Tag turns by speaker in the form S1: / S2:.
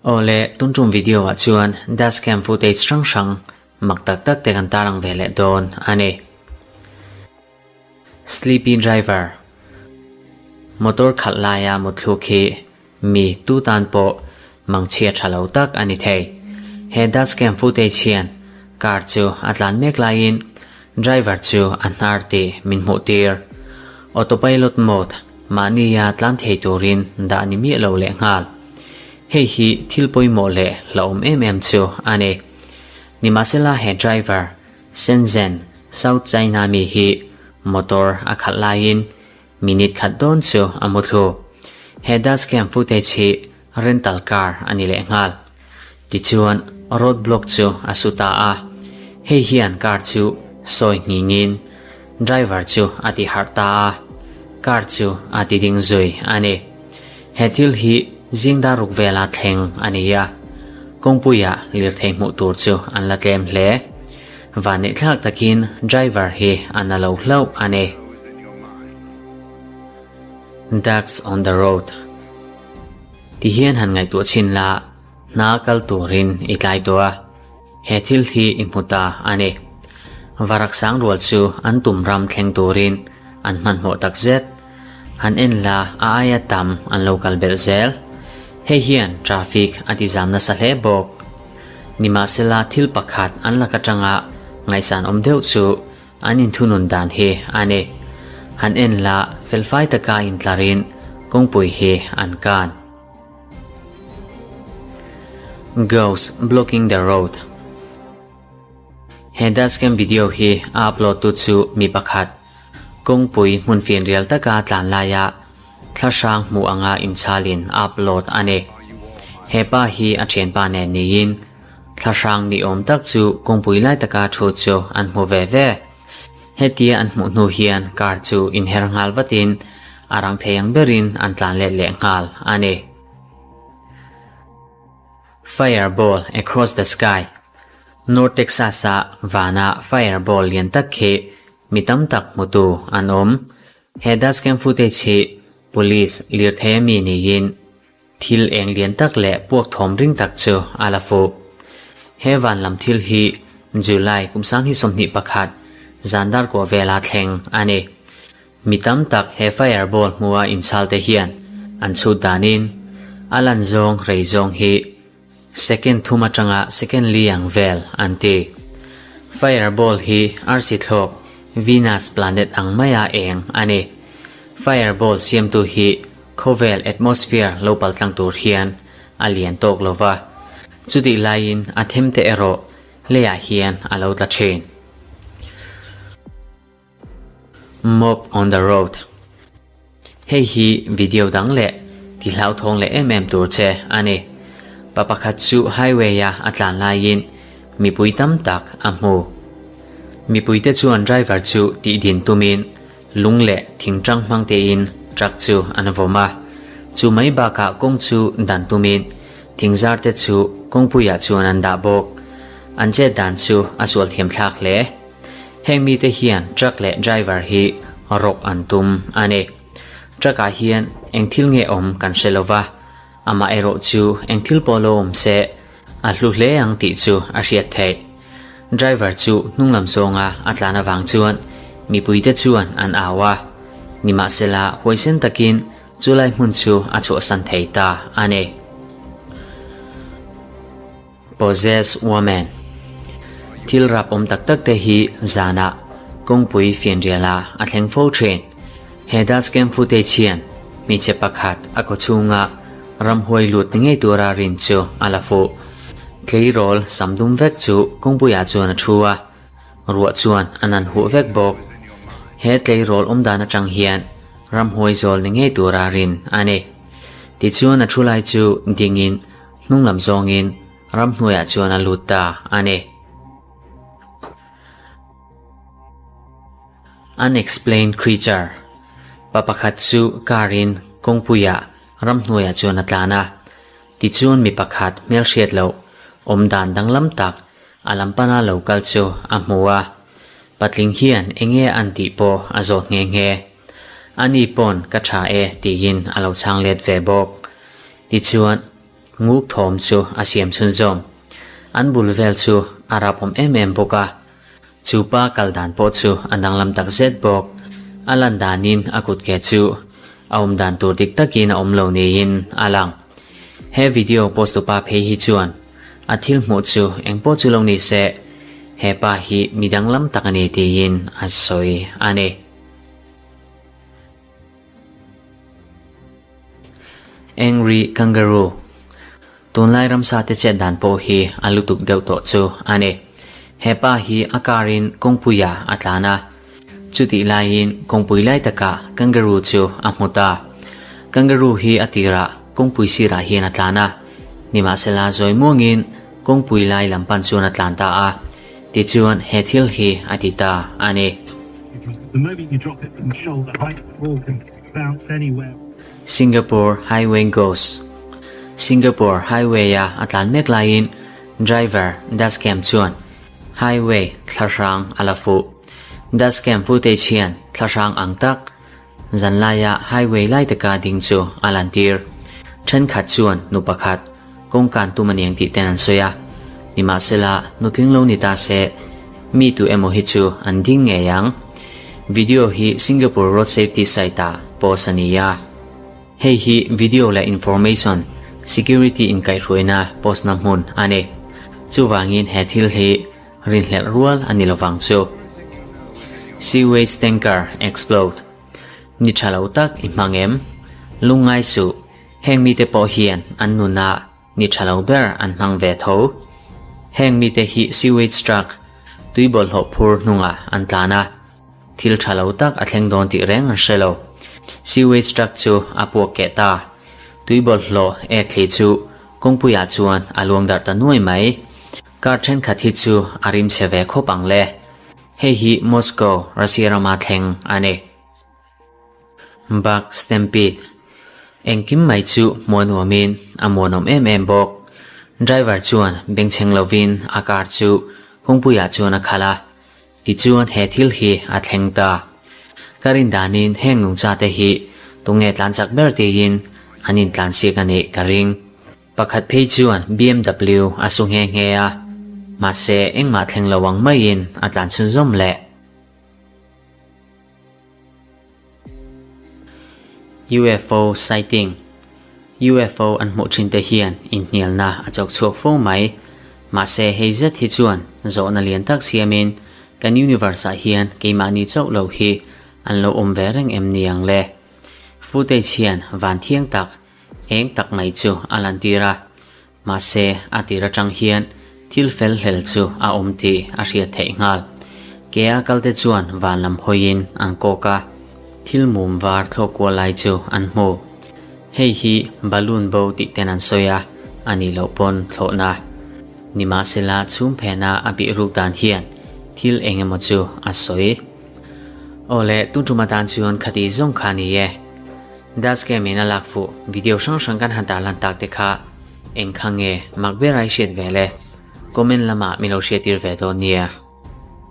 S1: Awle, tun tum video ah chuan dashcam footage hrang hrang mak tak tak te kan tarlang ve leh dawn a ni. Sleepy driver Motor khalh laia mutthluk hi mi tu tan pawh mangchhia tha lo tak a ni thei. He dashcam footage hian car chu a tlan mek laiin driver chu a hnar tih min hmuh tir. Autopilot mode mahnia tlan thei turin dah ni miah lo leh nghal. Hei hi thil pawimawh leh hlauhawm em em chu a ni. Nimahsela he driver Shenzhen, South China mi hi motor a khalh laiin minute khat dawn chu a mu thlu. He dashcam footage hi rental car a ni leh nghal. Tichuan road block chu a su ta a, hei hian car chu sawi nghingin driver chu a ti harh ta a, car chu a ti ding zui a ni. He thil hi zing dar ruk vela thleng a ni a, kawngpuia lirthei hmuh tur chu an la tlem hle. Vanneihthlak takin driver hi a na lo hlauh a ni. Ducks on the road Ti hian han ngaihtuah chhin la, hna kal turin i tlai tawh a, he thil hi i hmu ta a ni. Varak sang rual chu an tum ram thleng turin an hmanhmawh tak zet. Han en la a aia tam an lo kal belh zel. Hei hian traffic a ti zam nasa hle bawk. Nimahsela thil pakhat an lak atanga ngaihsan awm deuh chu An inthunun dan hi a ni. Han en la felfai taka intlarin kawngpui hi an kan. Ghost blocking the road He dashcam video hi a upload tu chu mi pakhat kawngpui hmun fianrial taka tlan laia thlahrang hmuh anga inchalin a upload a ni. He pa hi a thianpa nen niin Thlahrang ni awm tak chu kawngpui lai taka thu chu an hmu ve ve. Hetia an hmuh hnu hian car chu inher nghal vatin a rang thei ang berin an tlan let leh nghal a ni. Fireball across the sky North Texas-a vana fireball lian tak khi mi tam tak hmutu an awm. He dashcam footage hi police lirthei ami niin Thil eng lian tak leh puak thawm ring tak chu a la fuh. He van lam thil hi July kum 2021 zan dar kua vela thleng a ni. Mi tam tak he fireball hmua inchhal te hian an chhut danin a lan zawng rei zawng hi second thum atanga second li ang vel an ti. Fireball hi arsi thlawk Venus planet ang maia eng a ni. Fireball siamtu hi Khawvel atmosphere lo pal tlang tur hian a lian tawk lo va, chutih laiin a them te erawh leiah hian a lo tla thin. Mob on the road Hei hi video dang leh ti hlauthawng leh em em tur che a ni. Pa pakhat chu highway a a tlan laiin mipui tam tak a hmu. Mipuite chuan driver chu tihdin tumin Lung leh thingtang hmang tein truck chu an vawm a, chu mai bakah kawng chu dan tumin thingzar te chu kawngpuiah chuan an dah bawk. An chet dan chu a sual thiam thlak hle. Heng mite hian truck leh driver hi rawk an tum a ni. Truck ah hian eng thil nge awm kan hre lova, amah erawh chu eng thil pawh lo awm se a hlu hle ang tih chu a hriat theih. Driver chu hnunglam zawnga a tlan avang chuan mipuite chuan an au a, nimahsela huaisen takin chulai hmun chu a chhuahsan thei ta a ni. Possessed Woman Thil rap awm tak tak te hi zanah kawngpui fianriala a thleng fo thin. He dashcam footage hian hmeichhe pakhat a khawchhunga ramhuai lut ni ngei tura rin chu a la fuh. Tleirawl sam dum vek chu kawngpuiah chuan a thu a, ruah chuan a nan huh vek bawk. He tleirawl awm dan atang hian ramhuai zawl ni ngei tura rin a ni. Tichuan a thu lai chu dingin hnung lam zawngin ramhnuaiah chuan a lut ta a ni. Unexplained creature Pa pakhat chu car in kawngpuiah ramhnuaiah chuan a tlan a. Tichuan mi pakhat hmelhriat loh awm dan danglam tak a lam pana lo kal chu a hmu a. Patling hian eng nge an tih pawh a zawt nghe nghe. Ani pawn ka tha e tiin a lo chhang let ve bawk. Tichuan, nguk thawm chu a siam chhunzawm. An bul vel chu a rapawm em em bawk a. Chu pa kal dan pawh chu a danglam tak zet bawk. A lan danin a kut ke chu a awm dan tur dik takin a awm lo niin a lang. He video post tupa phei hi chuan a thil hmuh chu eng pawh chu lo ni se, he pa hi mi danglam tak a ni tiin a sawi a ni. Angry Kangaroo Tunlai ramsa te chet dan pawh hi a lutuk deuh tawh chu a ni. He pa hi a car in kawngpuia a tlan a. Chutih laiin kawngpui lai takah kangaroo chu a hmu ta. Kangaroo hi a tirah kawngpui sirah hian a tlan a. Nimahsela zawi muangin kawngpui lai lam pan chuan a tlan ta a. Tichuan he thil hi a ti ta a ni. Singapore Highway Ghost Singapore Highway-a a tlan mek laiin driver dashcam chuan highway thlahrang a la fuh. Dashcam footage hian thlahrang ang tak zanlaia highway lai taka ding chu a lantir. Thenkhat chuan nu pakhat kawngkan tum a niang tih ten an sawi a, nimahsela nutling lo ni ta se mi tu emaw hi chu an ding ngei ang. Video hi Singapore Road Safety site ah post a ni a. Hei hi video leh information security inkaihhruaina post na hmun a ni. Chuvangin he thil hi rinhlelh rual a ni lovang chu. Sewage tanker explode Ni tha lo tak i hmang em? Lungngai suh, heng mite pawh hian an nunah ni tha lo ber an hmang ve tho. Heng mite hi sewage truck tui bawlhhlawh phur hnungah an tlan a. Thil tha lo tak a thleng dawn tih reng an hre lo. Sewage truck chu a puak keh ta. Tui bawlhhlawh ek thli chu kawngpuiah chuan a luang darh ta nuai mai. Car thenkhat hi chu a rim chhe ve khawp ang le. Hei hi Moscow, Russia rama thleng a ni. Bug Stampede Engkim mai chu hmuanuamin a muanawm em em bawk. Driver chuan bengchheng lovin a car chu kawngpuiah chuan a khalh a. Tichuan he thil hi a thleng ta. Ka rin danin heng nungcha te hi tunge tlan chak ber tiin an intlansiak a nih ka ring. Pakhat phei chuan BMW a su nghe nghe a, mahse engmah thleng lo ang maiin a tlan chhunzawm leh. UFO sighting, UFO an hmuh thin te hian inhnialna a chawk chhuak fo mai. Mahse hei zet hi chuan zawhna lian tak siamin kan universe ah hian keimahni chauh lo hi an lo awm ve reng em ni ang le? Footage hian van thiang tak, eng tak mai chu a lantir a. Mahse, a tir atang hian thil fel hlel chu a awm tih a hriat theih nghal. Kea kalte chuan van lam hawiin an kawk a, thil mum var thlawk kual lai chu an hmu. Hei hi balloon bo tih ten an sawi a, a nih loh pawn thlawhna. Nimahsela chhum phena a bih ruk dan hian thil eng emaw chu a sawi. Aw le, tun tum atan chuan khati zawng kha a ni e. Dashcam in a lak fuh video hrang hrang kan han tarlan tak te kha eng kha nge mak ber a i hriat ve le? Comment lamah min lo hriattir ve dawn nia.